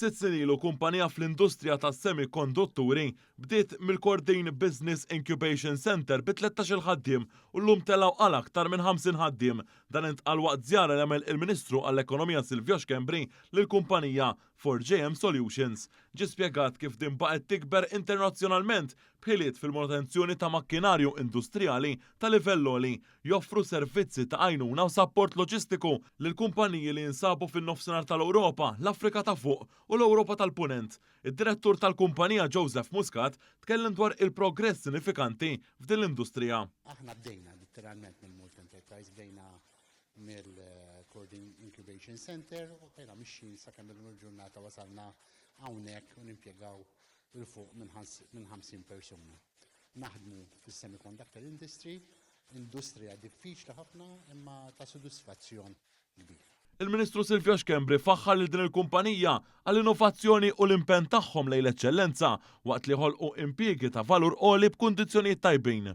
Sitt snin ilu, kumpanija fl-industrija tas-semikondutturi bdiet mill-Kordin Business Incubation Center bi 13-il ħaddiem u llum telgħu għal aktar minn 50 ħaddiem. Dan intqal waqt żjara li għamel il-Ministru għall-Ekonomija Silvio Schembri lill-kumpanija 4JM Solutions. Ġie spjegat kif din baqgħet tikber internazzjonalment b'ħiliet fil-manutenzjoni ta' makkinarju industrijali ta' livell għoli, joffru servizzi ta' għajnuna u sapport loġistiku lil kumpaniji li jinsabu fin-Nofsinhar tal-Ewropa, l-Afrika ta' Fuq u l-Ewropa tal-Punent. Id-direttur tal-kumpanija Joseph Muscat tkellem dwar il-progress sinifikanti f'din l-industrija. Aħna bdejna literalment mill-Malta Enterprise, bdejna mill-Kordin Incubation Center u bdejna mixjin sakemm illum il-ġurnata wasalna hawnhekk u nimpjegaw 'il fuq minn 50 persuna. Naħdmu fis-semiconductor industry, industrija diffiċli ħafna imma ta' sodisfazzjon kbir. Il-Ministru Silvio Schembri faħħar lil din il-kumpanija għall-innovazzjoni u l-impenn tagħhom lejn l-eċċellenza waqt li ħolqu impjiegi ta' valur għoli b'kundizzjonijiet tajbin.